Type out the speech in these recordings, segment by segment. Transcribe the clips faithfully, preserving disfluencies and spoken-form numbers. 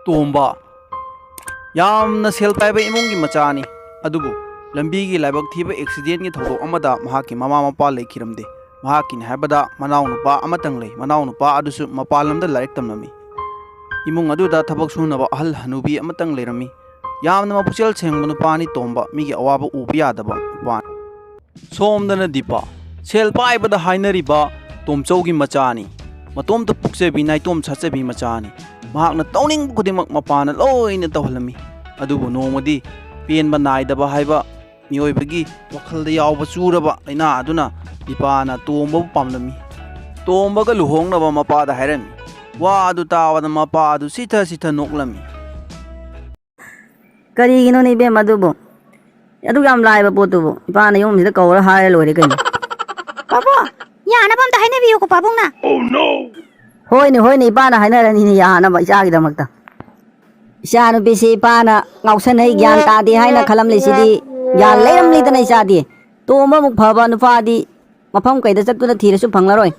ꯇꯣꯝꯕ ꯌꯥꯝꯅ ꯁꯦꯜ ꯄꯥꯏꯕ ꯏꯃꯨꯡꯒꯤ ꯃꯆꯥꯅꯤ꯫ ꯑꯗꯨꯕꯨ ꯂꯝꯕꯤꯒꯤ ꯂꯥꯏꯕꯛ ꯊꯤꯕ ꯑꯦꯛꯁꯤꯗꯦꯟꯒꯤ ꯊꯧꯗꯣꯛ ꯑꯃꯗ ꯃꯍꯥꯛꯀꯤ ꯃꯃꯥ ꯃꯄꯥ ꯂꯩꯈꯤꯔꯝꯗꯦ꯫ ꯃꯍꯥꯛꯀꯤꯅꯤ ꯍꯥꯏꯕꯗ ꯃꯅꯥꯎꯅꯨꯄꯥ ꯑꯃꯇꯪ ꯂꯩ꯫ ꯃꯅꯥꯎꯅꯨꯄꯥ ꯑꯗꯨꯁꯨ ꯃꯄꯥꯟ ꯂꯝꯗ ꯂꯥꯏꯔꯤꯛ ꯇꯝꯂꯝꯃꯤ꯫ ꯏꯃꯨꯡ ꯑꯗꯨꯗ ꯊꯕꯛ ꯁꯨꯅꯕ ꯑꯍꯜ ꯍꯅꯨꯕꯤ ꯑꯃꯇꯪ ꯂꯩꯔꯝꯃꯤ꯫ ꯌꯥꯝꯅ ꯃꯄꯨꯛꯆꯦꯜ ꯁꯦꯡꯕ ꯅꯨꯄꯥꯅꯤ ꯇꯣꯝꯕ꯫ ꯃꯤꯒꯤ ꯑꯋꯥꯕ ꯎꯕ ꯌꯥꯗꯕ ꯅꯨꯄꯥꯅꯤ꯫ ꯁꯣꯝꯗꯅ ꯗꯤꯄꯥ, ꯁꯦꯜ ꯄꯥꯏꯕꯗ ꯍꯥꯏꯅꯔꯤꯕ ꯇꯣꯝꯆꯧꯒꯤ ꯃꯆꯥꯅꯤ꯫ ꯃꯇꯣꯝꯇ ꯄꯣꯛꯆꯕꯤ ꯅꯥꯏꯇꯣꯝ ꯁꯥꯠꯆꯕꯤ ꯃꯆꯥꯅꯤ꯫ ꯃꯍꯥꯛꯅ ꯇꯧꯅꯤꯡꯕ ꯈꯨꯗꯤꯡꯃꯛ ꯃꯄꯥꯅ ꯂꯣꯏꯅ ꯇꯧꯍꯜꯂꯝꯃꯤ꯫ ꯑꯗꯨꯕꯨ ꯅꯣꯡꯃꯗꯤ ꯄꯦꯟꯕ ꯅꯥꯏꯗꯕ ꯍꯥꯏꯕ ꯃꯤꯑꯣꯏꯕꯒꯤ ꯋꯥꯈꯜꯗ ꯌꯥꯎꯕ ꯆꯨꯔꯕ ꯂꯥꯏꯅꯥ ꯑꯗꯨꯅ ꯗꯤꯄꯥꯅ ꯇꯣꯝꯕꯕꯨ ꯄꯥꯝꯂꯝꯃꯤ꯫ ꯇꯣꯝꯕꯒ ꯂꯨꯍꯣꯡꯅꯕ ꯃꯄꯥꯗ ꯍꯥꯏꯔꯝꯃꯤ꯫ ꯋꯥ ꯑꯗꯨ ꯇꯥꯕꯗ ꯃꯄꯥ ꯑꯗꯨ ꯁꯤꯊ ꯁꯤꯊ ꯅꯣꯛꯂꯝꯃꯤ꯫ ꯀꯔꯤꯒꯤꯅꯣꯅꯦ ꯏꯕꯦꯝ ꯑꯗꯨꯕꯨ? ꯑꯗꯨꯛ ꯌꯥꯝ ꯂꯥꯏꯕ ꯄꯣꯠꯇꯨꯕꯨ ꯏꯄꯥꯅ ꯌꯨꯝꯁꯤꯗ ꯀꯧꯔ ꯍꯥꯏꯔ ꯂꯣꯏꯔꯦ ꯀꯩꯅꯣ꯫ ꯄꯥꯕꯨꯡ, ꯌꯥꯅꯕ ꯑꯝꯇ ꯍꯥꯏꯅꯕꯤꯌꯨꯀꯣ ꯄꯥꯕꯨꯡꯅ꯫ ꯍꯣꯏꯅꯦ, ꯍꯣꯏꯅꯦ, ꯏꯄꯥꯅ ꯍꯥꯏꯅꯔꯅꯤꯅꯦ ꯌꯥꯅꯕ ꯏꯆꯥꯒꯤꯗꯃꯛꯇ꯫ ꯏꯆꯥ ꯅꯨꯄꯤꯁꯤ ꯏꯄꯥꯅ ꯉꯥꯎꯁꯟꯅꯩ, ꯒ꯭ꯌꯥꯟ ꯇꯥꯗꯦ ꯍꯥꯏꯅ ꯈꯜꯂꯝꯂꯤꯁꯤꯗꯤ ꯒ꯭ꯌꯥꯟ ꯂꯩꯔꯝꯂꯤꯗꯅ ꯏꯆꯥꯗꯤ꯫ ꯇꯣꯝꯕꯃꯨꯛ ꯐꯕ ꯅꯨꯄꯥꯗꯤ ꯃꯐꯝ ꯀꯩꯗ ꯆꯠꯇꯨꯅ ꯊꯤꯔꯁꯨ ꯐꯪꯂꯔꯣꯏ꯫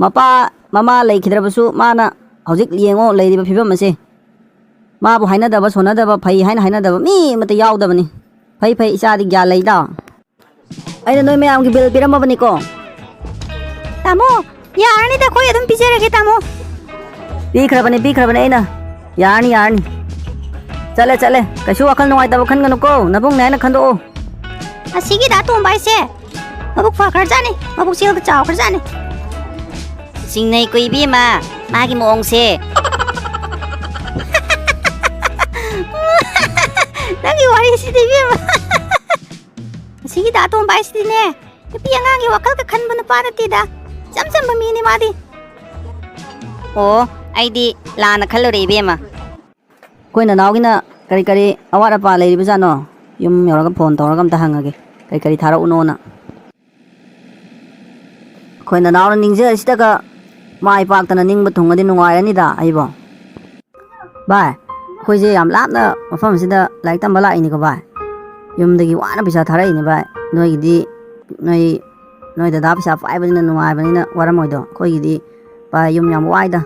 ꯃꯄꯥ ꯃꯃꯥ ꯂꯩꯈꯤꯗ꯭ꯔꯕꯁꯨ ꯃꯥꯅ ꯍꯧꯖꯤꯛ ꯌꯦꯡꯉꯣ ꯂꯩꯔꯤꯕ ꯐꯤꯕꯝ ꯑꯁꯦ꯫ ꯃꯥꯕꯨ ꯍꯥꯏꯅꯗꯕ ꯁꯣꯟꯅꯗꯕ ꯐꯩ ꯍꯥꯏꯅ ꯍꯥꯏꯅꯗꯕ ꯃꯤ ꯑꯃꯠꯇ ꯌꯥꯎꯗꯕꯅꯤ꯫ ꯐꯩ ꯐꯩ ꯏꯆꯥꯗꯤ ꯒ꯭ꯌꯥꯟ ꯂꯩꯗ꯫ ꯑꯩꯅ ꯅꯣꯏ ꯃꯌꯥꯝꯒꯤ ꯕꯤꯜ ꯄꯤꯔꯝꯃꯕꯅꯤꯀꯣ꯫ ꯇꯥꯃꯣ, ꯌꯥꯔꯅꯤꯗ, ꯑꯩꯈꯣꯏ ꯑꯗꯨꯝ ꯄꯤꯖꯔꯒꯦ ꯇꯥꯃꯣ꯫ ꯄꯤꯈ꯭ꯔꯕꯅꯤ ꯄꯤꯈ꯭ꯔꯕꯅꯤ ꯑꯩꯅ꯫ ꯌꯥꯔꯅꯤ ꯌꯥꯔꯅꯤ꯫ ꯆꯠꯂꯦ ꯆꯠꯂꯦ꯫ ꯀꯩꯁꯨ ꯋꯥꯈꯜ ꯅꯨꯡꯉꯥꯏꯇꯕ ꯈꯟꯒꯅꯨꯀꯣ꯫ ꯅꯕꯨꯡꯅꯦ ꯍꯥꯏꯅ ꯈꯟꯗꯣꯛꯑꯣ꯫ ꯑꯁꯤꯒꯤ ꯗꯥ ꯇꯣꯝꯕ ꯍꯥꯏꯁꯦ ꯃꯕꯨꯛ ꯐꯈ꯭ꯔꯖꯥꯠꯅꯤ, ꯃꯕꯨꯛ ꯆꯦꯜꯒ ꯆꯥꯎꯈ꯭ꯔꯖꯥꯠꯅꯤ꯫ ꯆꯤꯡꯅꯩ ꯀꯣ ꯏꯕꯦꯝꯃ, ꯃꯥꯒꯤ ꯃꯑꯣꯡꯁꯦ꯫ ꯅꯪꯒꯤ ꯋꯥꯔꯤꯁꯤꯗꯤ ꯏꯕꯦꯝꯃ꯫ ꯑꯁꯤꯒꯤ ꯗꯥ ꯇꯣꯝꯕ ꯍꯥꯏꯁꯤꯗꯤꯅꯦ, ꯅꯨꯄꯤ ꯑꯉꯥꯡꯒꯤ ꯋꯥꯈꯜꯒ ꯈꯟꯕ ꯅꯨꯄꯥ ꯅꯠꯇꯦꯗ꯫ ꯏꯆꯝ ꯆꯝꯕ ꯃꯤꯅꯤ ꯃꯥꯗꯤ꯫ ꯑꯣ, ꯑꯩꯗꯤ ꯂꯥꯟꯅ ꯈꯜꯂꯨꯔꯦ ꯏꯕꯦꯝꯃ꯫ ꯑꯩꯈꯣꯏ ꯅꯅꯥꯎꯒꯤꯅ ꯀꯔꯤ ꯀꯔꯤ ꯑꯋꯥꯠ ꯑꯄꯥ ꯂꯩꯔꯤꯕꯖꯥꯠꯅꯣ? ꯌꯨꯝ ꯌꯧꯔꯒ ꯐꯣꯟ ꯇꯧꯔꯒ ꯑꯝꯇ ꯍꯪꯉꯒꯦ, ꯀꯔꯤ ꯀꯔꯤ ꯊꯥꯔꯛꯎꯅꯣꯅ꯫ ꯑꯩꯈꯣꯏ ꯅꯅꯥꯎꯅ ꯅꯤꯡꯖꯔꯤꯁꯤꯗꯒ ꯃꯥꯏ ꯄꯥꯛꯇꯅ ꯅꯤꯡꯕ ꯊꯨꯡꯉꯗꯤ ꯅꯨꯡꯉꯥꯏꯔꯅꯤꯗ ꯑꯩꯕꯣ꯫ ꯚꯥꯏ, ꯑꯩꯈꯣꯏꯁꯦ ꯌꯥꯝ ꯂꯥꯞꯅ ꯃꯐꯝꯁꯤꯗ ꯂꯥꯏꯔꯤꯛ ꯇꯝꯕ ꯂꯥꯛꯏꯅꯤꯀꯣ ꯚꯥꯏ꯫ ꯌꯨꯝꯗꯒꯤ ꯋꯥꯅ ꯄꯩꯁꯥ ꯊꯥꯔꯛꯏꯅꯤ ꯚꯥꯏ꯫ ꯅꯣꯏꯒꯤꯗꯤ ꯅꯣꯏ ꯅꯣꯏ ꯗꯗꯥ ꯄꯩꯁꯥ ꯄꯥꯏꯕꯅꯤꯅ ꯅꯨꯡꯉꯥꯏꯕꯅꯤꯅ ꯋꯥꯔꯝꯃꯣꯏꯗꯣ꯫ ꯑꯩꯈꯣꯏꯒꯤꯗꯤ ꯚꯥꯏ ꯌꯨꯝ ꯌꯥꯝ ꯋꯥꯏꯗ꯫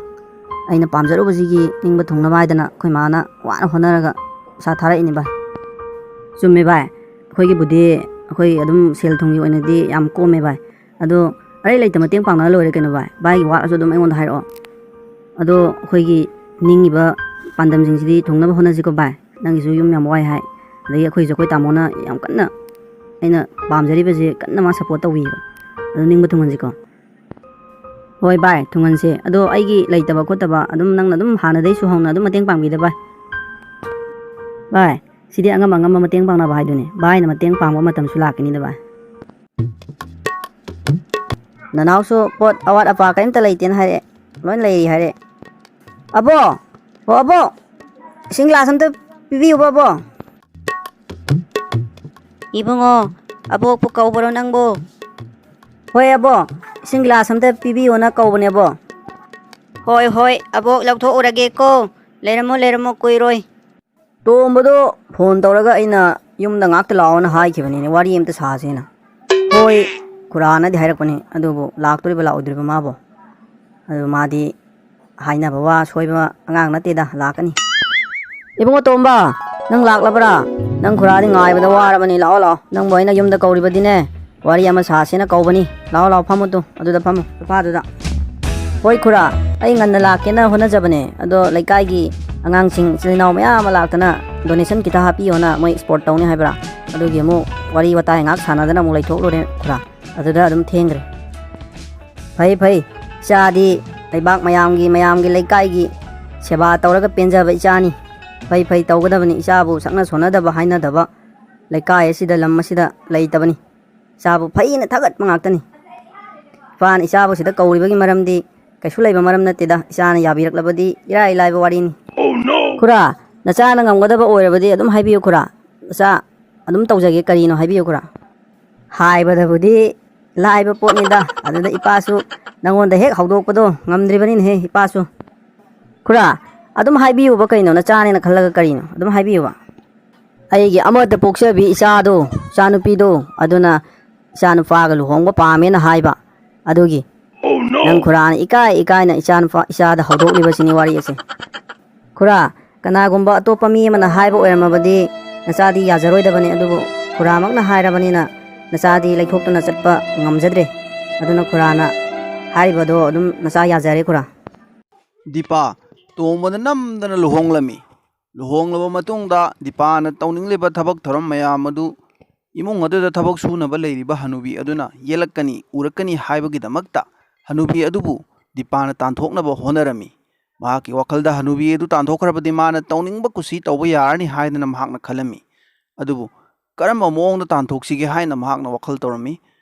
ꯑꯩꯅ ꯄꯥꯝꯖꯔꯨꯕꯁꯤꯒꯤ ꯅꯤꯡꯕ ꯊꯨꯡꯅꯕ ꯍꯥꯏꯗꯅ ꯑꯩꯈꯣꯏ ꯃꯥꯅ ꯋꯥꯅ ꯍꯣꯠꯅꯔꯒ ꯄꯩꯁꯥ ꯊꯥꯔꯛꯏꯅꯦ ꯚꯥꯏ꯫ ꯆꯨꯝꯃꯦ ꯚꯥꯏ, ꯑꯩꯈꯣꯏꯒꯤꯕꯨꯗꯤ ꯑꯩꯈꯣꯏ ꯑꯗꯨꯝ ꯁꯦꯜ ꯊꯨꯝꯒꯤ ꯑꯣꯏꯅꯗꯤ ꯌꯥꯝ ꯀꯣꯝꯃꯦ ꯚꯥꯏ꯫ ꯑꯗꯣ ꯑꯔꯩ ꯂꯩꯇ ꯃꯇꯦꯡ ꯄꯥꯡꯅꯔ ꯂꯣꯏꯔꯦ ꯀꯩꯅꯣ ꯚꯥꯏ꯫ ꯚꯥꯏꯒꯤ ꯋꯥꯠꯂꯁꯨ ꯑꯗꯨꯝ ꯑꯩꯉꯣꯟꯗ ꯍꯥꯏꯔꯛꯑꯣ꯫ ꯑꯗꯣ ꯑꯩꯈꯣꯏꯒꯤ ꯅꯤꯡꯉꯤꯕ ꯄꯥꯟꯗꯝꯁꯤꯡꯁꯤꯗꯤ ꯊꯨꯡꯅꯕ ꯍꯣꯠꯅꯁꯤꯀꯣ ꯚꯥꯏ꯫ ꯅꯪꯒꯤꯁꯨ ꯌꯨꯝ ꯌꯥꯝ ꯋꯥꯏ ꯍꯥꯏ, ꯑꯗꯒꯤ ꯑꯩꯈꯣꯏꯁꯨ ꯑꯩꯈꯣꯏ ꯇꯥꯃꯣꯅ ꯌꯥꯝ ꯀꯟꯅ ꯑꯩꯅ ꯄꯥꯝꯖꯔꯤꯕꯁꯦ ꯀꯟꯅ ꯃꯥ ꯁꯞꯄꯣꯔꯠ ꯇꯧꯕꯤꯌꯦꯕ꯫ ꯑꯗꯨ ꯅꯤꯡꯕ ꯊꯨꯡꯍꯟꯁꯤꯀꯣ꯫ ꯍꯣꯏ ꯚꯥꯏ, ꯊꯨꯡꯍꯟꯁꯦ꯫ ꯑꯗꯣ ꯑꯩꯒꯤ ꯂꯩꯇꯕ ꯈꯣꯠꯇꯕ ꯑꯗꯨꯝ ꯅꯪꯅ ꯑꯗꯨꯝ ꯍꯥꯟꯅꯗꯩꯁꯨ ꯍꯧꯅ ꯑꯗꯨꯝ ꯃꯇꯦꯡ ꯄꯥꯡꯕꯤꯗ ꯚꯥꯏ꯫ ꯚꯥꯏ, ꯁꯤꯗꯤ ꯑꯉꯝ ꯑꯉꯝꯕ ꯃꯇꯦꯡ ꯄꯥꯡꯅꯕ ꯍꯥꯏꯗꯨꯅꯤ꯫ ꯚꯥꯏꯅ ꯃꯇꯦꯡ ꯄꯥꯡꯕ ꯃꯇꯝꯁꯨ ꯂꯥꯛꯀꯅꯤꯗ ꯚꯥꯏ꯫ ꯅꯅꯥꯎꯁꯨ ꯄꯣꯠ ꯑꯋꯥꯠ ꯑꯄꯥ ꯀꯔꯤꯝꯇ ꯂꯩꯇꯦꯅ ꯍꯥꯏꯔꯛꯑꯦ, ꯂꯣꯏ ꯂꯩꯔꯤ ꯍꯥꯏꯔꯛꯑꯦ꯫ ꯑꯕꯣ! ꯑꯣ ꯑꯕꯣ! ꯏꯁꯤꯡ ꯒ꯭ꯂꯥꯁ ꯑꯝꯇ ꯄꯤꯕꯤꯌꯨꯕ ꯑꯕꯣ꯫ ꯏꯕꯨꯡꯉꯣ, ꯑꯕꯣꯛꯄꯨ ꯀꯧꯕꯔꯣ ꯅꯪꯕꯨ? ꯍꯣꯏ ꯑꯕꯣ, ꯏꯁꯤꯡ ꯒ꯭ꯂꯥꯁ ꯑꯝꯇ ꯄꯤꯕꯤꯌꯣꯅ ꯀꯧꯕꯅꯦ ꯑꯕꯣ꯫ ꯍꯣꯏ ꯍꯣꯏ, ꯑꯕꯣꯛ ꯂꯧꯊꯣꯛꯎꯔꯒꯦꯀꯣ꯫ ꯂꯩꯔꯝꯃꯣ ꯂꯩꯔꯝꯃꯣ, ꯀꯨꯏꯔꯣꯏ꯫ ꯇꯣꯝꯕꯗꯣ ꯐꯣꯟ ꯇꯧꯔꯒ ꯑꯩꯅ ꯌꯨꯝꯗ ꯉꯥꯛꯇ ꯂꯥꯛꯑꯣꯅ ꯍꯥꯏꯈꯤꯕꯅꯤꯅꯦ, ꯋꯥꯔꯤ ꯑꯝꯇ ꯁꯥꯁꯦꯅ꯫ ꯍꯣꯏ ꯈꯨꯔꯥꯅꯗꯤ ꯍꯥꯏꯔꯛꯄꯅꯤ, ꯑꯗꯨꯕꯨ ꯂꯥꯛꯇꯣꯔꯤꯕ ꯂꯥꯛꯑꯣꯏꯗꯣꯔꯤꯕ ꯃꯥꯕꯣ? ꯑꯗꯨ ꯃꯥꯗꯤ ꯍꯥꯏꯅꯕ ꯋꯥ ꯁꯣꯏꯕ ꯑꯉꯥꯡ ꯅꯠꯇꯦꯗ, ꯂꯥꯛꯀꯅꯤ꯫ ꯏꯕꯨꯡꯉꯣ ꯇꯣꯝꯕ, ꯅꯪ ꯂꯥꯛꯂꯕ꯭ꯔꯥ? ꯅꯪ ꯈꯨꯔꯥꯗꯤ ꯉꯥꯏꯕꯗ ꯋꯥꯔꯕꯅꯤ꯫ ꯂꯥꯛꯑꯣ ꯂꯥꯛꯑꯣ, ꯅꯪꯕꯨ ꯑꯩꯅ ꯌꯨꯝꯗ ꯀꯧꯔꯤꯕꯗꯤꯅꯦ, ꯋꯥꯔꯤ ꯑꯃ ꯁꯥꯁꯦꯅ ꯀꯧꯕꯅꯤ꯫ ꯂꯥꯛꯑꯣ ꯂꯥꯛꯑꯣ, ꯐꯝꯃꯨ ꯇꯨ, ꯑꯗꯨꯗ ꯐꯝꯃꯨ, ꯁꯣꯐꯥꯗꯨꯗ꯫ ꯍꯣꯏ ꯈꯨꯔꯥ, ꯑꯩ ꯉꯟꯅ ꯂꯥꯛꯀꯦꯅ ꯍꯣꯠꯅꯖꯕꯅꯦ, ꯑꯗꯣ ꯂꯩꯀꯥꯏꯒꯤ ꯑꯉꯥꯡꯁꯤꯡ, ꯏꯆꯤꯜ ꯏꯅꯥꯎ ꯃꯌꯥꯝ ꯑꯃ ꯂꯥꯛꯇꯅ ꯗꯣꯅꯦꯁꯟ ꯈꯤꯇ ꯍꯥꯞꯄꯤꯌꯣꯅ, ꯃꯣꯏ ꯁ꯭ꯄꯣꯔꯠ ꯇꯧꯅꯤ ꯍꯥꯏꯕ꯭ꯔꯥ, ꯑꯗꯨꯒꯤ ꯑꯃꯨꯛ ꯋꯥꯔꯤ ꯋꯥꯇꯥꯏ ꯉꯥꯏꯍꯥꯛ ꯁꯥꯟꯅꯗꯅ ꯑꯃꯨꯛ ꯂꯩꯊꯣꯛꯂꯨꯔꯦ ꯈꯨꯔꯥ꯫ ꯑꯗꯨꯗ ꯑꯗꯨꯝ ꯊꯦꯡꯈ꯭ꯔꯦ꯫ ꯐꯩ ꯐꯩ, ꯏꯆꯥꯗꯤ ꯂꯩꯕꯥꯛ ꯃꯌꯥꯝꯒꯤ, ꯃꯌꯥꯝꯒꯤ ꯂꯩꯀꯥꯏꯒꯤ ꯁꯦꯕꯥ ꯇꯧꯔꯒ ꯄꯦꯟꯖꯕ ꯏꯆꯥꯅꯤ꯫ ꯐꯩ ꯐꯩ, ꯇꯧꯒꯗꯕꯅꯤ꯫ ꯏꯆꯥꯕꯨ ꯁꯛꯅ ꯁꯣꯟꯅꯗꯕ ꯍꯥꯏꯅꯗꯕ ꯂꯩꯀꯥꯏ ꯑꯁꯤꯗ, ꯂꯝ ꯑꯁꯤꯗ ꯂꯩꯇꯕꯅꯤ꯫ ꯏꯆꯥꯕꯨ ꯐꯩꯅ ꯊꯥꯒꯠꯄ ꯉꯥꯛꯇꯅꯤ꯫ ꯏꯄꯥꯅ ꯏꯆꯥꯕꯨ ꯁꯤꯗ ꯀꯧꯔꯤꯕꯒꯤ ꯃꯔꯝꯗꯤ ꯀꯩꯁꯨ ꯂꯩꯕ ꯃꯔꯝ ꯅꯠꯇꯦꯗ, ꯏꯆꯥꯅ ꯌꯥꯕꯤꯔꯛꯂꯕꯗꯤ ꯏꯔꯥꯏ ꯂꯥꯏꯕ ꯋꯥꯔꯤꯅꯤ꯫ ꯈꯨꯔꯥ, ꯅꯆꯥꯅ ꯉꯝꯒꯗꯕ ꯑꯣꯏꯔꯕꯗꯤ ꯑꯗꯨꯝ ꯍꯥꯏꯕꯤꯌꯨ ꯈꯨꯔꯥ꯫ ꯏꯆꯥ ꯑꯗꯨꯝ ꯇꯧꯖꯒꯦ, ꯀꯔꯤꯅꯣ ꯍꯥꯏꯕꯤꯌꯨ ꯈꯨꯔꯥ꯫ ꯍꯥꯏꯕꯗꯕꯨꯗꯤ ꯂꯥꯏꯕ ꯄꯣꯠꯅꯤꯗ, ꯑꯗꯨꯗ ꯏꯄꯥꯁꯨ ꯅꯪꯉꯣꯟꯗ ꯍꯦꯛ ꯍꯧꯗꯣꯛꯄꯗꯣ ꯉꯝꯗ꯭ꯔꯤꯕꯅꯤꯅꯦꯍꯦ ꯏꯄꯥꯁꯨ꯫ ꯈꯨꯔꯥ, ꯑꯗꯨꯝ ꯍꯥꯏꯕꯤꯌꯨꯕ, ꯀꯩꯅꯣ ꯅꯆꯥꯅꯦꯅ ꯈꯜꯂꯒ ꯀꯔꯤꯅꯣ? ꯑꯗꯨꯝ ꯍꯥꯏꯕꯤꯌꯨꯕ꯫ ꯑꯩꯒꯤ ꯑꯃꯠꯇ ꯄꯣꯛꯆꯕꯤ ꯏꯆꯥꯗꯣ, ꯏꯆꯥꯅꯨꯄꯤꯗꯣ, ꯑꯗꯨꯅ ꯏꯆꯥꯅꯨꯄꯥꯒ ꯂꯨꯍꯣꯡꯕ ꯄꯥꯝꯃꯦꯅ ꯍꯥꯏꯕ꯫ ꯑꯗꯨꯒꯤ ꯅꯪ ꯈꯨꯔꯥꯅ ꯏꯀꯥꯏ ꯏꯀꯥꯏꯅ ꯏꯆꯥ ꯅꯨꯄꯥ, ꯏꯆꯥꯗ ꯍꯧꯗꯣꯛꯂꯤꯕꯁꯤꯅꯤ ꯋꯥꯔꯤ ꯑꯁꯦ꯫ ꯈꯨꯔꯥ, ꯀꯅꯥꯒꯨꯝꯕ ꯑꯇꯣꯞꯄ ꯃꯤ ꯑꯃꯅ ꯍꯥꯏꯕ ꯑꯣꯏꯔꯝꯃꯕꯗꯤ ꯅꯆꯥꯗꯤ ꯌꯥꯖꯔꯣꯏꯗꯕꯅꯤ, ꯑꯗꯨꯕꯨ ꯈꯨꯔꯥꯃꯛꯅ ꯍꯥꯏꯔꯕꯅꯤꯅ ꯅꯆꯥꯗꯤ ꯂꯩꯊꯣꯛꯇꯨꯅ ꯆꯠꯄ ꯉꯝꯖꯗ꯭ꯔꯦ꯫ ꯑꯗꯨꯅ ꯈꯨꯔꯥꯅ ꯍꯥꯏꯔꯤꯕꯗꯣ ꯑꯗꯨꯝ ꯅꯆꯥ ꯌꯥꯖꯔꯦ ꯈꯨꯔꯥ꯫ ꯗꯤꯄꯥ, ꯇꯣꯝꯕꯗ ꯅꯝꯗꯅ ꯂꯨꯍꯣꯡꯂꯝꯃꯤ꯫ ꯂꯨꯍꯣꯡꯂꯕ ꯃꯇꯨꯡꯗ ꯗꯤꯄꯥꯅ ꯇꯧꯅꯤꯡꯂꯤꯕ ꯊꯕꯛ ꯊꯧꯔꯝ ꯃꯌꯥꯝ ꯑꯗꯨ ꯏꯃꯨꯡ ꯑꯗꯨꯗ ꯊꯕꯛ ꯁꯨꯅꯕ ꯂꯩꯔꯤꯕ ꯍꯅꯨꯕꯤ ꯑꯗꯨꯅ ꯌꯦꯠꯂꯛꯀꯅꯤ, ꯎꯔꯛꯀꯅꯤ ꯍꯥꯏꯕꯒꯤꯗꯃꯛꯇ ꯍꯅꯨꯕꯤ ꯑꯗꯨꯕꯨ ꯗꯤꯄꯥꯅ ꯇꯥꯟꯊꯣꯛꯅꯕ ꯍꯣꯠꯅꯔꯝꯃꯤ꯫ ꯃꯍꯥꯛꯀꯤ ꯋꯥꯈꯜꯗ ꯍꯅꯨꯕꯤ ꯑꯗꯨ ꯇꯥꯟꯊꯣꯛꯈ꯭ꯔꯕꯗꯤ ꯃꯥꯅ ꯇꯧꯅꯤꯡꯕ ꯀꯨꯁꯤ ꯇꯧꯕ ꯌꯥꯔꯅꯤ ꯍꯥꯏꯗꯅ ꯃꯍꯥꯛꯅ ꯈꯜꯂꯝꯃꯤ꯫ ꯑꯗꯨꯕꯨ ꯀꯔꯝꯕ ꯃꯑꯣꯡꯗ ꯇꯥꯟꯊꯣꯛꯁꯤꯒꯦ ꯍꯥꯏꯅ ꯃꯍꯥꯛꯅ ꯋꯥꯈꯜ ꯇꯧꯔꯝꯃꯤ꯫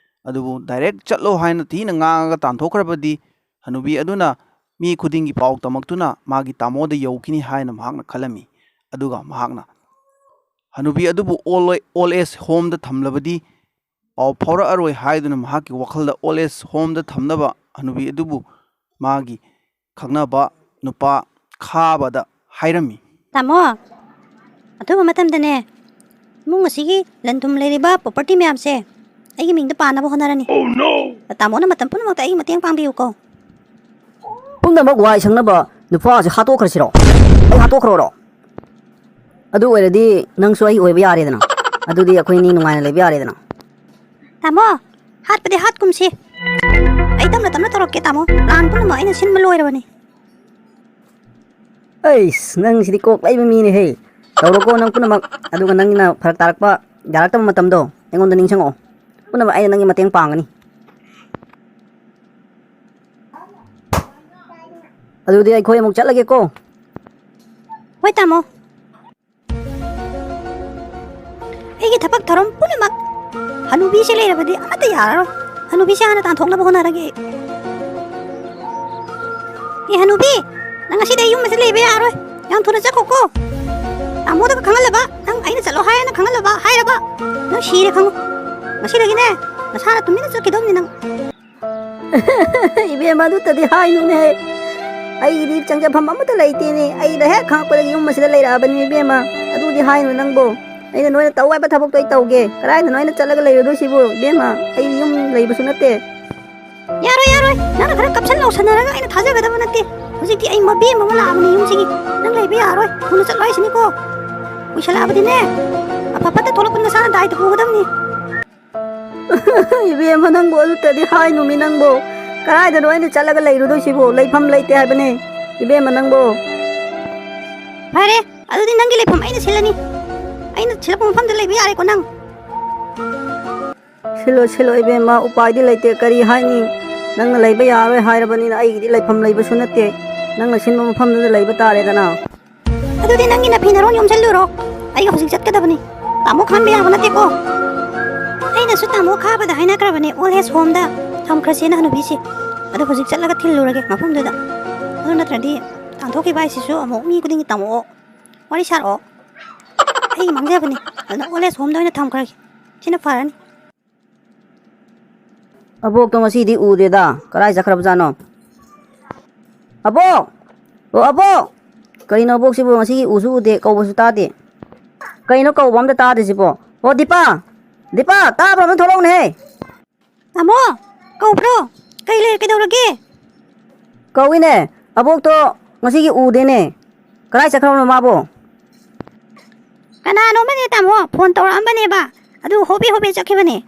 ꯑꯗꯨꯕꯨ ꯗꯥꯏꯔꯦꯛ ꯆꯠꯂꯣ ꯍꯥꯏꯅ ꯊꯤꯅ ꯉꯥꯡꯉꯒ ꯇꯥꯟꯊꯣꯛꯈ꯭ꯔꯕꯗꯤ ꯍꯅꯨꯕꯤ ꯑꯗꯨꯅ ꯃꯤ ꯈꯨꯗꯤꯡꯒꯤ ꯄꯥꯎ ꯇꯝꯃꯛꯇꯨꯅ ꯃꯥꯒꯤ ꯇꯥꯃꯣꯗ ꯌꯧꯈꯤꯅꯤ ꯍꯥꯏꯅ ꯃꯍꯥꯛꯅ ꯈꯜꯂꯝꯃꯤ꯫ ꯑꯗꯨꯒ ꯃꯍꯥꯛꯅ ꯍꯅꯨꯕꯤ ꯑꯗꯨꯕꯨ ꯑꯣꯜ ꯑꯦꯖ ꯍꯣꯝꯗ ꯊꯝꯂꯕꯗꯤ ꯄꯥꯎ ꯐꯥꯎꯔꯛꯑꯔꯣꯏ ꯍꯥꯏꯗꯨꯅ ꯃꯍꯥꯛꯀꯤ ꯋꯥꯈꯜꯗ ꯑꯣꯜ ꯑꯦꯖ ꯍꯣꯝꯗ ꯊꯝꯅꯕ ꯍꯅꯨꯕꯤ ꯑꯗꯨꯕꯨ ꯃꯥꯒꯤ ꯈꯪꯅꯕ ꯅꯨꯄꯥ ꯈꯥꯕꯗ ꯍꯥꯏꯔꯝꯃꯤ꯫ ꯇꯥꯃꯣ, ꯑꯊꯨꯕ ꯃꯇꯝꯗꯅꯦ ꯏꯃꯨꯡ ꯑꯁꯤꯒꯤ ꯂꯟ ꯊꯨꯝ ꯂꯩꯔꯤꯕ ꯄ꯭ꯔꯣꯄꯔꯇꯤ ꯃꯌꯥꯝꯁꯦ ꯑꯩꯒꯤ ꯃꯤꯡꯗ ꯄꯥꯟꯅꯕ ꯍꯣꯠꯅꯔꯅꯤ꯫ ꯇꯥꯃꯣꯅ ꯃꯇꯝ ꯄꯨꯝꯅꯃꯛꯇ ꯑꯩꯒꯤ ꯃꯇꯦꯡ ꯄꯥꯡꯕꯤꯌꯨꯀꯣ꯫ ꯄꯨꯝꯅꯃꯛ ꯋꯥꯏ ꯁꯪꯅꯕ ꯅꯨꯄꯥꯁꯦ ꯍꯥꯠꯇꯣꯛꯈ꯭ꯔꯁꯤꯔꯣ? ꯑꯩ ꯍꯥꯠꯇꯣꯛꯈ꯭ꯔꯣꯔꯣ? ꯑꯗꯨ ꯑꯣꯏꯔꯗꯤ ꯅꯪꯁꯨ ꯑꯩ ꯑꯣꯏꯕ ꯌꯥꯔꯦꯗꯅ꯫ ꯑꯗꯨꯗꯤ ꯑꯩꯈꯣꯏ ꯑꯅꯤ ꯅꯨꯡꯉꯥꯏꯅ ꯂꯩꯕ ꯌꯥꯔꯦꯗꯅ꯫ ꯇꯥꯃꯣ, ꯍꯥꯠꯄꯗꯤ ꯍꯥꯠꯀꯨꯝꯁꯤ꯫ ꯑꯩ ꯇꯞꯅ ꯇꯞꯅ ꯇꯧꯔꯛꯀꯦ ꯇꯥꯃꯣ꯫ ꯄ꯭ꯂꯥꯟ ꯄꯨꯝꯅꯃꯛ ꯑꯩꯅ ꯁꯤꯟꯕ ꯂꯣꯏꯔꯕꯅꯤ꯫ ꯑꯩꯁ, ꯅꯪꯁꯤꯗꯤ ꯀꯣꯛ ꯂꯩꯕ ꯃꯤꯅꯦꯍꯦ꯫ ꯇꯧꯔꯣꯀꯣ ꯅꯪ ꯄꯨꯝꯅꯃꯛ꯫ ꯑꯗꯨꯒ ꯅꯪꯒꯤꯅ ꯐꯔꯛ ꯇꯥꯔꯛꯄ, ꯌꯥꯔꯛꯇꯕ ꯃꯇꯝꯗꯣ ꯑꯩꯉꯣꯟꯗ ꯅꯤꯡꯁꯤꯡꯉꯛꯑꯣ꯫ ꯄꯨꯝꯅꯃꯛ ꯑꯩꯅ ꯅꯪꯒꯤ ꯃꯇꯦꯡ ꯄꯥꯡꯒꯅꯤ꯫ ꯑꯗꯨꯗꯤ ꯑꯩꯈꯣꯏ ꯑꯃꯨꯛ ꯆꯠꯂꯒꯦꯀꯣ꯫ ꯍꯣꯏ ꯇꯥꯃꯣ꯫ ꯑꯩꯒꯤ ꯊꯕꯛ ꯊꯧꯔꯝ ꯄꯨꯝꯅꯃꯛ ꯍꯅꯨꯕꯤꯁꯦ ꯂꯩꯔꯕꯗꯤ ꯑꯃꯠꯇ ꯌꯥꯔꯔꯣꯏ꯫ ꯍꯅꯨꯕꯤꯁꯦ ꯍꯥꯟꯅ ꯇꯥꯟꯊꯣꯛꯅꯕ ꯍꯣꯠꯅꯔꯒꯦ ꯑꯩ꯫ ꯑꯦ ꯍꯅꯨꯕꯤ, ꯅꯪ ꯉꯁꯤꯗꯤ ꯑꯩ ꯌꯨꯝ ꯑꯁꯤꯗ ꯂꯩꯕ ꯌꯥꯔꯔꯣꯏ꯫ ꯌꯥꯝ ꯊꯨꯅ ꯆꯠꯈꯣꯀꯣ꯫ ꯇꯥꯃꯣꯗꯒ ꯈꯪꯍꯜꯂꯕ, ꯅꯪ ꯑꯩꯅ ꯆꯠꯂꯣ ꯍꯥꯏꯌꯦꯅ ꯈꯪꯍꯜꯂꯕ, ꯍꯥꯏꯔꯕ, ꯅꯪ ꯁꯤꯔꯦ ꯈꯪꯉꯨ꯫ ꯉꯁꯤꯗꯒꯤꯅꯦ ꯅꯁꯥꯅ ꯇꯨꯃꯤꯟꯅ ꯆꯠꯈꯤꯗꯧꯅꯤ ꯅꯪ꯫ ꯏꯕꯦꯝꯃ, ꯑꯗꯨꯇꯗꯤ ꯍꯥꯏꯅꯨꯅꯦ꯫ ꯑꯩꯒꯤꯗꯤ ꯆꯪꯖꯐꯝ ꯑꯃꯠꯇ ꯂꯩꯇꯦꯅꯦ꯫ ꯑꯩꯅ ꯍꯦꯛ ꯈꯪꯉꯛꯄꯗꯒꯤ ꯌꯨꯝ ꯑꯁꯤꯗ ꯂꯩꯔꯛꯑꯕꯅꯤ ꯏꯕꯦꯝꯃ꯫ ꯑꯗꯨꯗꯤ ꯍꯥꯏꯅꯨ ꯅꯪꯕꯣ꯫ ꯑꯩꯅ ꯅꯣꯏꯅ ꯇꯧ ꯍꯥꯏꯕ ꯊꯕꯛꯇꯣ ꯑꯩ ꯇꯧꯒꯦ꯫ ꯀꯗꯥꯏꯗꯅꯣ ꯑꯩꯅ ꯆꯠꯂꯒ ꯂꯩꯔꯨꯗꯣꯏꯁꯤꯕꯨ ꯏꯕꯦꯝꯃ? ꯑꯩꯗꯤ ꯌꯨꯝ ꯂꯩꯕꯁꯨ ꯅꯠꯇꯦ꯫ ꯌꯥꯔꯣꯏ, ꯌꯥꯔꯣꯏ, ꯅꯪꯅ ꯈꯔ ꯀꯞꯁꯟ ꯂꯥꯎꯁꯟꯅꯔꯒ ꯑꯩꯅ ꯊꯥꯖꯒꯗꯕ ꯅꯠꯇꯦ꯫ ꯍꯧꯖꯤꯛꯇꯤ ꯑꯩ ꯃꯕꯦꯝ ꯑꯃ ꯂꯥꯛꯑꯕꯅꯦ ꯌꯨꯝꯁꯤꯒꯤ꯫ ꯅꯪ ꯂꯩꯕ ꯌꯥꯔꯣꯏ, ꯊꯨꯅ ꯆꯠꯂꯣ ꯍꯥꯏꯁꯤꯅꯤꯀꯣ꯫ ꯀꯨꯏꯁꯜꯂꯛꯑꯕꯗꯤꯅꯦ, ꯑꯐ ꯐꯠꯇ ꯊꯣꯛꯂꯛꯄꯗ ꯅꯁꯥꯅ ꯗꯥꯏꯇ ꯄꯨꯒꯗꯕꯅꯤ꯫ ꯏꯕꯦꯝꯃ, ꯅꯪꯕꯨ ꯑꯗꯨꯇꯗꯤ ꯍꯥꯏꯅꯨꯃꯤ ꯅꯪꯕꯨ꯫ ꯀꯗꯥꯏꯗꯅꯣ ꯑꯩꯅ ꯆꯠꯂꯒ ꯂꯩꯔꯨꯗꯣꯏꯁꯤꯕꯨ? ꯂꯩꯐꯝ ꯂꯩꯇꯦ ꯍꯥꯏꯕꯅꯦ, ꯏꯕꯦꯝꯃ ꯅꯪꯕꯨ꯫ ꯐꯔꯦ, ꯑꯗꯨꯗꯤ ꯅꯪꯒꯤ ꯂꯩꯐꯝ ꯑꯩꯅ ꯁꯤꯜꯂꯅꯤ꯫ ꯑꯩꯅ ꯁꯤꯜꯂꯛꯄ ꯃꯐꯝꯗ ꯂꯩꯕ ꯌꯥꯔꯦꯀꯣ ꯅꯪ? ꯁꯤꯜꯂꯣ, ꯁꯤꯜꯂꯣ ꯏꯕꯦꯝꯃ, ꯎꯄꯥꯏꯗꯤ ꯂꯩꯇꯦ, ꯀꯔꯤ ꯍꯥꯏꯅꯤ? ꯅꯪꯅ ꯂꯩꯕ ꯌꯥꯔꯣꯏ ꯍꯥꯏꯔꯕꯅꯤꯅ ꯑꯩꯒꯤꯗꯤ ꯂꯩꯐꯝ ꯂꯩꯕꯁꯨ ꯅꯠꯇꯦ꯫ ꯅꯪꯅ ꯁꯤꯟꯕ ꯃꯐꯝꯗꯨꯗ ꯂꯩꯕ ꯇꯥꯔꯦꯗꯅ꯫ ꯑꯗꯨꯗꯤ ꯅꯪꯒꯤ ꯅꯐꯤ ꯅꯔꯣꯟ ꯌꯣꯝꯁꯤꯜꯂꯨꯔꯣ, ꯑꯩꯒ ꯍꯧꯖꯤꯛ ꯆꯠꯀꯗꯕꯅꯤ꯫ ꯇꯥꯃꯣ ꯈꯥꯝꯕ ꯌꯥꯕ ꯅꯠꯇꯦꯀꯣ꯫ ꯑꯩꯅꯁꯨ ꯇꯥꯃꯣ ꯈꯥꯕꯗ ꯍꯥꯏꯅꯈ꯭ꯔꯕꯅꯦ, ꯑꯣꯜ ꯑꯦꯖ ꯍꯣꯝꯗ ꯊꯝꯈ꯭ꯔꯁꯦꯅ ꯍꯅꯨꯕꯤꯁꯦ꯫ ꯑꯗꯣ ꯍꯧꯖꯤꯛ ꯆꯠꯂꯒ ꯊꯤꯜꯂꯨꯔꯒꯦ ꯃꯐꯝꯗꯨꯗ꯫ ꯑꯗꯨ ꯅꯠꯇ꯭ꯔꯗꯤ ꯇꯥꯟꯊꯣꯛꯈꯤꯕ ꯍꯥꯏꯁꯤꯁꯨ ꯑꯃꯨꯛ ꯃꯤ ꯈꯨꯗꯤꯡꯒꯤ ꯇꯝꯃꯛꯑꯣ, ꯋꯥꯔꯤ ꯁꯥꯔꯛꯑꯣ꯫ ꯑꯩꯒꯤ ꯃꯥꯡꯖꯕꯅꯤ꯫ ꯑꯗꯨꯅ ꯑꯣꯜ ꯑꯦꯖ ꯍꯣꯝꯗ ꯑꯣꯏꯅ ꯊꯝꯈ꯭ꯔꯒꯦ, ꯁꯤꯅ ꯐꯔꯅꯤ꯫ ꯑꯕꯣꯛꯇꯣ ꯉꯁꯤꯗꯤ ꯎꯗꯦꯗ, ꯀꯗꯥꯏ ꯆꯠꯈ꯭ꯔꯕꯖꯥꯠꯅꯣ? ꯑꯕꯣꯛ! ꯑꯣ, ꯑꯕꯣꯛ! ꯀꯔꯤꯅꯣ ꯑꯕꯣꯛꯁꯤꯕꯨ ꯉꯁꯤꯒꯤ ꯎꯁꯨ ꯎꯗꯦ, ꯀꯧꯕꯁꯨ ꯇꯥꯗꯦ? ꯀꯩꯅꯣ ꯀꯧꯕ ꯑꯝꯇ ꯇꯥꯗ꯭ꯔꯤꯁꯤꯕꯣ? ꯑꯣ, ꯗꯤꯄꯥ! ꯗꯤꯄꯥ, ꯇꯥꯕ꯭ꯔꯣ? ꯑꯝꯇ ꯊꯣꯛꯂꯛꯎꯅꯦꯍꯦ! ꯇꯥꯃꯣ! ꯀꯧꯕ꯭ꯔꯣ? ꯀꯩ ꯂꯩꯔꯦ? ꯀꯩꯗꯧꯔꯒꯦ? ꯀꯧꯏꯅꯦ, ꯑꯕꯣꯛꯇꯣ ꯉꯁꯤꯒꯤ ꯎꯗꯦꯅꯦ꯫ ꯀꯗꯥꯏ ꯆꯠꯈ꯭ꯔꯕꯅꯣ ꯃꯥꯕꯣ? ꯀꯅꯥꯅꯣ ꯑꯃꯅꯦ ꯇꯥꯃꯣ, ꯐꯣꯟ ꯇꯧꯔꯛꯑꯝꯕꯅꯦꯕ, ꯑꯗꯨ ꯍꯣꯕꯦ ꯍꯣꯕꯦ ꯆꯠꯈꯤꯕꯅꯦ꯫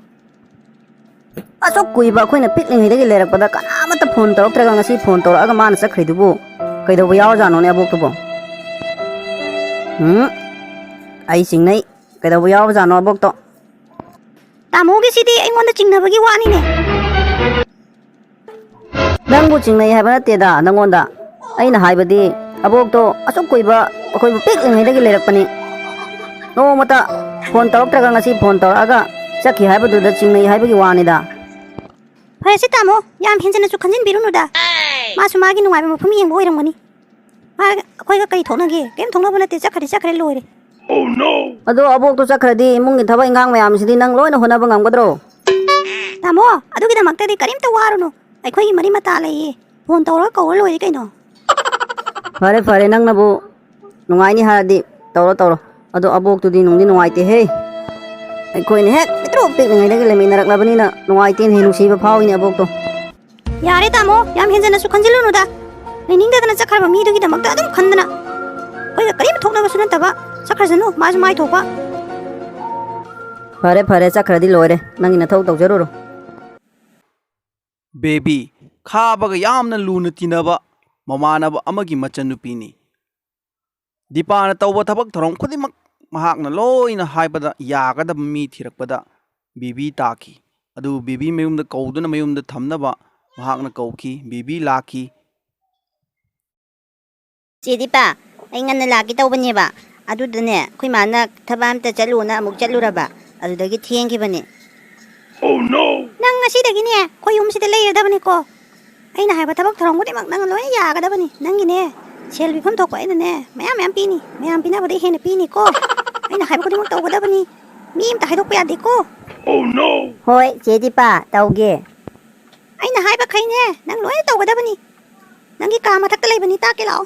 ꯑꯁꯨꯛ ꯀꯨꯏꯕ ꯑꯩꯈꯣꯏꯅ ꯄꯤꯛꯂꯤꯉꯩꯗꯒꯤ ꯂꯩꯔꯛꯄꯗ ꯀꯅꯥꯃꯠꯇ ꯐꯣꯟ ꯇꯧꯔꯛꯇ꯭ꯔꯒ ꯉꯁꯤ ꯐꯣꯟ ꯇꯧꯔꯛꯑꯒ ꯃꯥꯅ ꯆꯠꯈ꯭ꯔꯤꯗꯨꯕꯨ ꯀꯩꯗꯧꯕ ꯌꯥꯎꯔꯖꯥꯠꯅꯣꯅꯦ ꯑꯕꯣꯛꯇꯨꯕꯣ? ꯎꯝ, ꯑꯩ ꯆꯤꯡꯅꯩ꯫ ꯀꯩꯗꯧꯕ ꯌꯥꯎꯔꯖꯥꯠꯅꯣ ꯑꯕꯣꯛꯇꯣ? ꯇꯥꯃꯣꯒꯤꯁꯤꯗꯤ ꯑꯩꯉꯣꯟꯗ ꯆꯤꯡꯅꯕꯒꯤ ꯋꯥꯅꯤꯅꯦ꯫ ꯅꯪꯕꯨ ꯆꯤꯡꯅꯩ ꯍꯥꯏꯕ ꯅꯠꯇꯦꯗ, ꯅꯪꯉꯣꯟꯗ ꯑꯩꯅ ꯍꯥꯏꯕꯗꯤ, ꯑꯕꯣꯛꯇꯣ ꯑꯁꯨꯛ ꯀꯨꯏꯕ ꯑꯩꯈꯣꯏꯕꯨ ꯄꯤꯛꯂꯤꯉꯩꯗꯒꯤ ꯂꯩꯔꯛꯄꯅꯤ꯫ ꯅꯣꯡꯃꯇ ꯐꯣꯟ ꯇꯧꯔꯛꯇ꯭ꯔꯒ ꯉꯁꯤ ꯐꯣꯟ ꯇꯧꯔꯛꯑꯒ ꯆꯠꯈꯤ ꯍꯥꯏꯕꯗꯨꯗ ꯆꯤꯡꯅꯩ ꯍꯥꯏꯕꯒꯤ ꯋꯥꯅꯤꯗ꯫ ꯐꯔꯦꯁꯦ ꯇꯥꯃꯣ, ꯌꯥꯝ ꯍꯦꯟꯖꯟꯅꯁꯨ ꯈꯟꯖꯤꯟꯕꯤꯔꯨꯅꯨꯗ꯫ ꯃꯥꯁꯨ ꯃꯥꯒꯤ ꯅꯨꯡꯉꯥꯏꯕ ꯃꯐꯝ ꯌꯦꯡꯕ ꯑꯣꯏꯔꯝꯒꯅꯤ꯫ ꯃꯥ ꯑꯩꯈꯣꯏꯒ ꯀꯔꯤ ꯊꯣꯛꯅꯒꯦ? ꯀꯔꯤꯝ ꯊꯣꯛꯅꯕ ꯅꯠꯇꯦ, ꯆꯠꯈ꯭ꯔꯗꯤ ꯆꯠꯈ꯭ꯔꯦ, ꯂꯣꯏꯔꯦ꯫ ꯑꯗꯣ ꯑꯕꯣꯛꯇꯣ ꯆꯠꯈ꯭ꯔꯗꯤ ꯏꯃꯨꯡꯒꯤ ꯊꯕꯛ ꯏꯟꯈꯥꯡ ꯃꯌꯥꯝꯁꯤꯗꯤ ꯅꯪ ꯂꯣꯏꯅ ꯍꯣꯠꯅꯕ ꯉꯝꯒꯗ꯭ꯔꯣ? ꯇꯥꯃꯣ, ꯑꯗꯨꯒꯤꯗꯃꯛꯇꯗꯤ ꯀꯔꯤꯝꯇ ꯋꯥꯔꯨꯅꯨ, ꯑꯩꯈꯣꯏꯒꯤ ꯃꯔꯤ ꯃꯇꯥ ꯂꯩꯌꯦ, ꯐꯣꯟ ꯇꯧꯔꯒ ꯀꯧꯔ ꯂꯣꯏꯔꯦ ꯀꯩꯅꯣ꯫ ꯐꯔꯦ ꯐꯔꯦ, ꯅꯪꯅꯕꯨ ꯅꯨꯡꯉꯥꯏꯅꯤ ꯍꯥꯏꯔꯗꯤ ꯇꯧꯔꯣ ꯇꯧꯔꯣ꯫ ꯑꯗꯣ ꯑꯕꯣꯛꯇꯨꯗꯤ ꯅꯨꯡꯗꯤ ꯅꯨꯡꯉꯥꯏꯇꯦꯍꯦ꯫ ꯑꯩꯈꯣꯏꯅ ꯍꯦꯛ ꯄꯤꯛꯇ꯭ꯔꯨ ꯄꯤꯛꯂꯤꯉꯩꯗꯒꯤ ꯂꯩꯃꯤꯟꯅꯔꯛꯂꯕꯅꯤꯅ ꯅꯨꯡꯉꯥꯏꯇꯦꯅꯦꯍꯦ, ꯅꯨꯡꯁꯤꯕ ꯐꯥꯎꯏꯅꯦ ꯑꯕꯣꯛꯇꯣ꯫ ꯌꯥꯔꯦ ꯇꯥꯃꯣ, ꯌꯥꯝ ꯍꯦꯟꯖꯟꯅꯁꯨ ꯈꯟꯖꯤꯜꯂꯨꯅꯨꯗ꯫ ꯂꯩꯅꯤꯡꯗꯗꯅ ꯆꯠꯈ꯭ꯔꯕ ꯃꯤꯗꯨꯒꯤꯗꯃꯛꯇ ꯑꯗꯨꯝ ꯈꯟꯗꯅ꯫ ꯑꯩꯈꯣꯏꯒ ꯀꯔꯤꯝ ꯊꯣꯛꯅꯕꯁꯨ ꯅꯠꯇꯕ꯫ ꯆꯠꯈ꯭ꯔꯁꯅꯨ, ꯃꯥꯁꯨ ꯃꯥꯏ ꯊꯣꯛꯄ꯫ ꯐꯔꯦ, ꯐꯔꯦ, ꯆꯠꯈ꯭ꯔꯗꯤ ꯂꯣꯏꯔꯦ꯫ ꯅꯪꯒꯤ ꯅꯊꯧ ꯇꯧꯖꯔꯨꯔꯣ꯫ ꯕꯦꯕꯤ, ꯈꯥꯕꯒ ꯌꯥꯝꯅ ꯂꯨꯅ ꯇꯤꯟꯅꯕ ꯃꯃꯥꯟꯅꯕ ꯑꯃꯒꯤ ꯃꯆꯟꯅꯨꯄꯤꯅꯤ꯫ ꯗꯤꯄꯥꯅ ꯇꯧꯕ ꯊꯕꯛ ꯊꯧꯔꯝ ꯈꯨꯗꯤꯡꯃꯛ ꯃꯍꯥꯛꯅ ꯂꯣꯏꯅ ꯍꯥꯏꯕꯗ ꯌꯥꯒꯗꯕ ꯃꯤ ꯊꯤꯔꯛꯄꯗ ꯕꯦꯕꯤ ꯇꯥꯈꯤ꯫ ꯑꯗꯨꯕꯨ ꯕꯦꯕꯤ ꯃꯌꯨꯝꯗ ꯀꯧꯗꯨꯅ ꯃꯌꯨꯝꯗ ꯊꯝꯅꯕ ꯃꯍꯥꯛꯅ ꯀꯧꯈꯤ꯫ ꯕꯦꯕꯤ ꯂꯥꯛꯈꯤ꯫ ꯆꯦ ꯗꯤꯄꯥ, ꯑꯩ ꯉꯟꯅ ꯂꯥꯛꯀꯦ ꯇꯧꯕꯅꯦꯕ꯫ ꯑꯗꯨꯗꯅꯦ, ꯑꯩꯈꯣꯏ ꯃꯥꯅ ꯊꯕꯛ ꯑꯝꯇ ꯆꯠꯂꯨꯅ ꯑꯃꯨꯛ ꯆꯠꯂꯨꯔꯕ꯫ ꯑꯗꯨꯗꯒꯤ ꯊꯦꯡꯈꯤꯕꯅꯦ꯫ Oh no! ꯅꯪ ꯉꯁꯤꯗꯒꯤꯅꯦ, ꯑꯩꯈꯣꯏ ꯌꯨꯝꯁꯤꯗ ꯂꯩꯔꯗꯕꯅꯤꯀꯣ꯫ ꯑꯩꯅ ꯍꯥꯏꯕ ꯊꯕꯛ ꯊꯧꯔꯝ ꯈꯨꯗꯤꯡꯃꯛ ꯅꯪ ꯂꯣꯏꯅ ꯌꯥꯒꯗꯕꯅꯤ꯫ ꯅꯪꯒꯤꯅꯦ, ꯁꯦꯜ ꯄꯤꯐꯝ ꯊꯣꯛꯄ ꯑꯩꯅꯅꯦ, ꯃꯌꯥꯝ ꯃꯌꯥꯝ ꯄꯤꯅꯤ꯫ ꯃꯌꯥꯝ ꯄꯤꯅꯕꯗꯩ ꯍꯦꯟꯅ ꯄꯤꯅꯤꯀꯣ꯫ ꯑꯩꯅ ꯍꯥꯏꯕ ꯈꯨꯗꯤꯡꯃꯛ ꯇꯧꯒꯗꯕꯅꯤ꯫ ꯃꯤ ꯑꯝꯇ ꯍꯥꯏꯗꯣꯛꯄ ꯌꯥꯗꯦꯀꯣ꯫ Oh no! ꯍꯣꯏ, ꯆꯦ ꯗꯤꯄꯥ, ꯇꯧꯒꯦ꯫ ꯑꯩꯅ ꯍꯥꯏꯕꯈꯩꯅꯦ, ꯅꯪ ꯂꯣꯏꯅ ꯇꯧꯒꯗꯕꯅꯤ꯫ ꯅꯪꯒꯤ ꯀꯥ ꯃꯊꯛꯇ ꯂꯩꯕꯅꯤ, ꯇꯥꯛꯀꯦ ꯂꯥꯛꯑꯣ꯫